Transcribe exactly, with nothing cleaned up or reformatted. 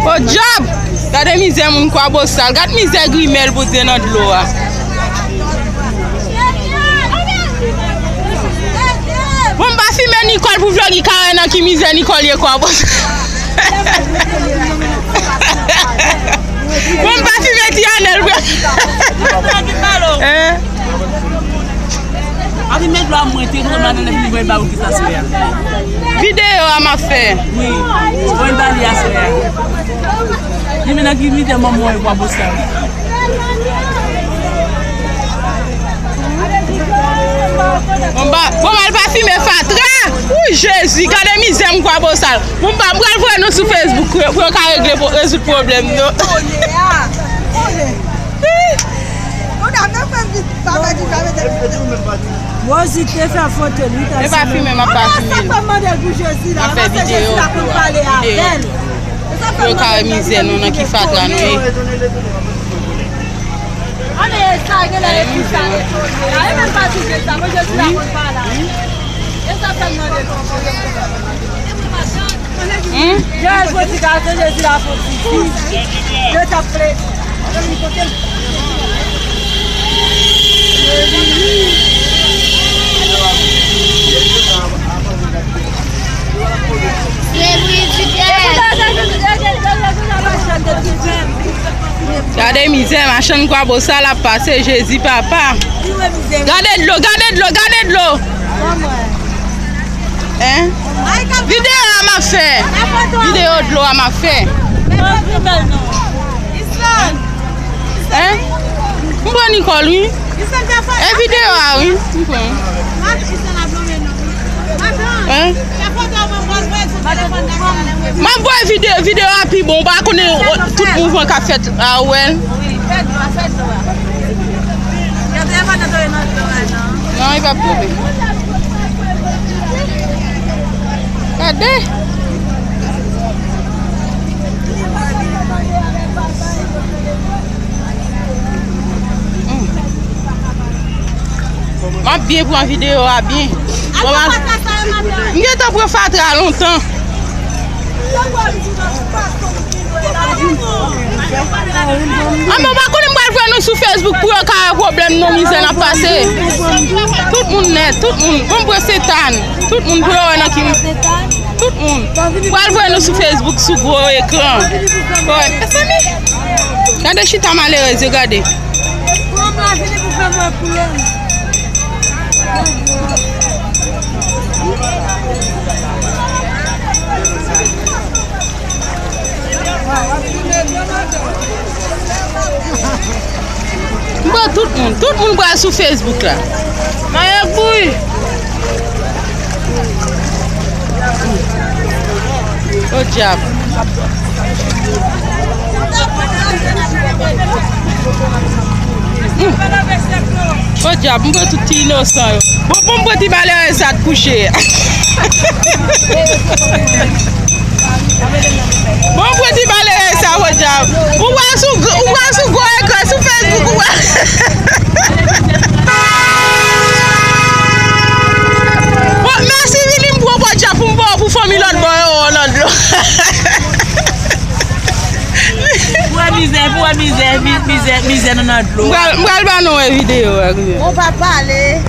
Podyab! Gade mizè moun Kwabosal. Gad mizè grimèl, Bondye, nan dlo a. Bon, m pa fimen Nicole pou vlog, i ka wè nan ki mizè Nicole ye, Kwabosal. Bon, m pa fimen Ti Anèl, vre. Hein? Api men dlo a mwen te konn madan nan vin voye ba ou kisa sou a. Videyo a m ap fè. Wi. Mwen ba li aswè a. Li men nan ki mizè manman e Kwabosal. Bon, ba, bon, al pa fimen fatra. Ou Jezi, gade mizè m Kwabosal. Bon, ba, m pral voye nou sou Facebook pou, pou yo ka regle, pou rezoud pwoblèm nou. Rosie te fè foto li. E pa fimen, m ap pa fimen. Sa fè mande l pou Jezi la. M ap fè videyo. Pou yo ka wè mizè nou, nan ki fatra nou ye. Ane sa gen lè epi sa. E menm pa tou sa, mwen Jezi la konn pa la. E sa fè mande l pou Jezi. Hmm? Yo al fon ti gason, Jezi la fon ti fi. Yo t ap plede. Gade mizè machann Kwabosal ap pase, Jezi papa. Gade dlo, gade dlo, gade dlo. Hein? Videyo a m ap fè. Videyo dlo a m ap fè. Hein? M pran Nicole, wi. E videyo a, wi. M pran. Hein? M ap voye videyo, videyo a pi bon. Ou pa konnen, o, tout mouvman k ap fèt a, ou wè l. Non, li p ap tonbe. Gade. Hmm. M ap byen pran videyo a byen. Bon, m gentan pran fatra lontan. Ah, men w pa konnen m pral voye nou sou Facebook pou yo ka wè pwoblèm nou, mizè n ap pase. Tout moun nèt, tout moun. Bon, m pran Sentàn. Tout moun pou yo wè nan ki. Tout moun. Pral voye nou sou Facebook, sou gwo ekran. Wè, mezanmi. Gade chita malerèz yo, gade. Granm la vini pou fè mwen koulè. M pran tout moun. Tout moun pral sou Facebook la. Mayòk bouyi. O dyab. Hmm. O dyab, m pran tout ti inosan yo. Bon, bon, m pran ti malerèz sa t kouche. Bon, m pran ti malerèz sa, o dyab. Ou wè sou, ou wè sou gwo ekran, sou Facebook, ou wè. Bon, mèsi, vini m pran o dyab pou m ba w pou fanmi lòt bò yo, o lòt bò. Pou wè mizè, pou wè mizè, mi-, mizè, mizè nou nan dlo. M pral, m pral ba nou wè videyo a, wi. Ou pa pale.